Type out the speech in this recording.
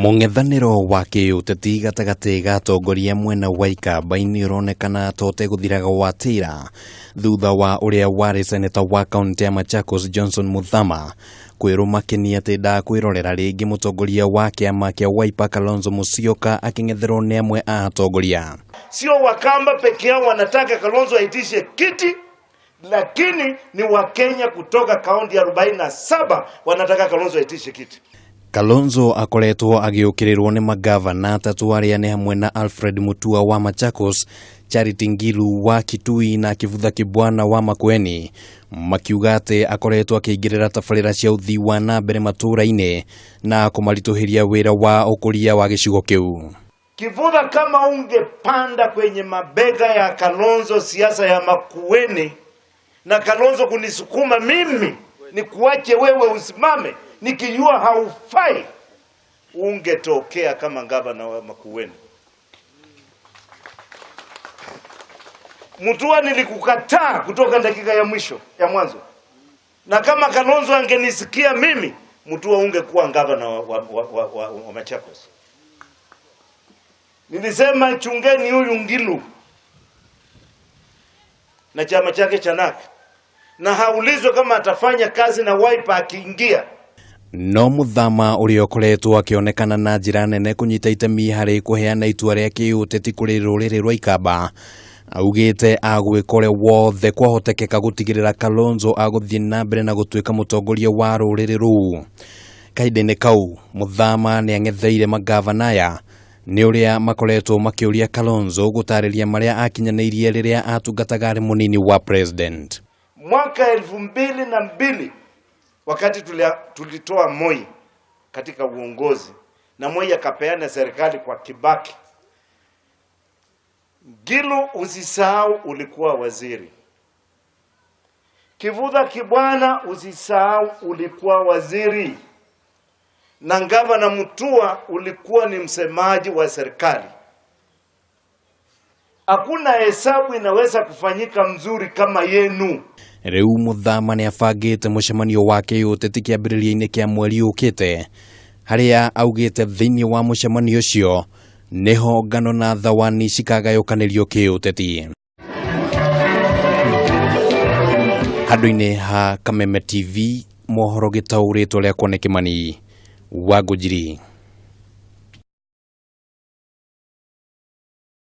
Mũng'ethanĩro wa kĩũteti gatagatĩ ga atongoria mwena wa Ikamba-inĩ ũronekana ta ũtegũthiraga watĩra thutha wa ũrĩa warĩ seneta wa kaũntĩ ya Machakos Johnson Muthama kwĩrũma kĩni atĩ ndakwĩrorera rĩngĩ mũtongoria wa kĩama kĩa Wiper Kalonzo Musyoka akĩng'etherwo nĩ amwe a atongoria. Sio Wakamba peke yao wanataka Kalonzo aitishe kiti, lakini ni Wakenya kutoka kaunti 47 wanataka Kalonzo aitishe kiti. Kalonzo akoretwo agĩũkĩrĩrwo nĩ magavana atatũ arĩa nĩ hamwe na Alfred Mutua wa Machakos, Charity Ngilu wa Kitui na Kivutha Kibwana wa Makueni, makiuga atĩ akoretwo akĩingĩrĩra tabarĩra cia ũthii wa na mbere matũũra-inĩ na kũmaritũhĩria wĩra wa ũkũria wa gĩcigo kĩu. Kivutha, kama ungepanda kwenye mabega ya Kalonzo siasa ya Makueni na Kalonzo kunisukuma mimi nikuache wewe usimame nikijua haufai, ungetokea kama gavana wa Makueni. Mutua, nilikukataa kutoka dakika ya mwisho ya mwanzo, na kama Kalonzo angenisikia mimi, Mutua ungekuwa gavana wa Machakos. Nilisema chungeni huyu Ngilu na chama chake cha NARC, na haulizwe kama atafanya kazi na Wiper akiingia. No Muthama ũrĩa ũkoretwo akĩonekana na njĩra nene kũnyita itemi harĩ kũheana itua rĩa kĩũteti kũrĩ rũrĩrĩ rwa Ikamba augĩte agwĩka ũrĩa wothe kwahotekeka gũtigĩrĩra Kalonzo agũthiĩ na mbere na gũtuĩka mũtongoria wa rũrĩrĩ rũu. Kahinda-inĩ kau Muthama nĩang'etheire magavana aya nĩ ũrĩa makoretwo makĩũria Kalonzo gũtarĩria marĩa akinyanĩirie rĩrĩa atungataga arĩ mũnini wa president. Mwaka 2002 wakati tulitoa Moi katika uongozi na Moi akapeana serikali kwa Kibaki, Ngilu, usisahau ulikuwa waziri. Kivutha Kibwana, usisahau ulikuwa waziri. Na gavana Mutua ulikuwa ni msemaji wa serikali. Hakuna hesabu inaweza kufanyika mzuri kama yenu. Rĩu Muthama nĩ abangĩte mũcemanio wa kĩũteti kĩambĩrĩria-inĩ kĩa mweri ũkĩte harĩa augĩte thĩinĩ wa mũcemanio ũcio nĩho ngano na thawani cikagayũkanĩrio kĩũteti. Handũ-inĩ ha Kameme TV mohoro gĩtaũrĩtwo rĩakwa nĩ Kĩmani wa Ngũnjiri.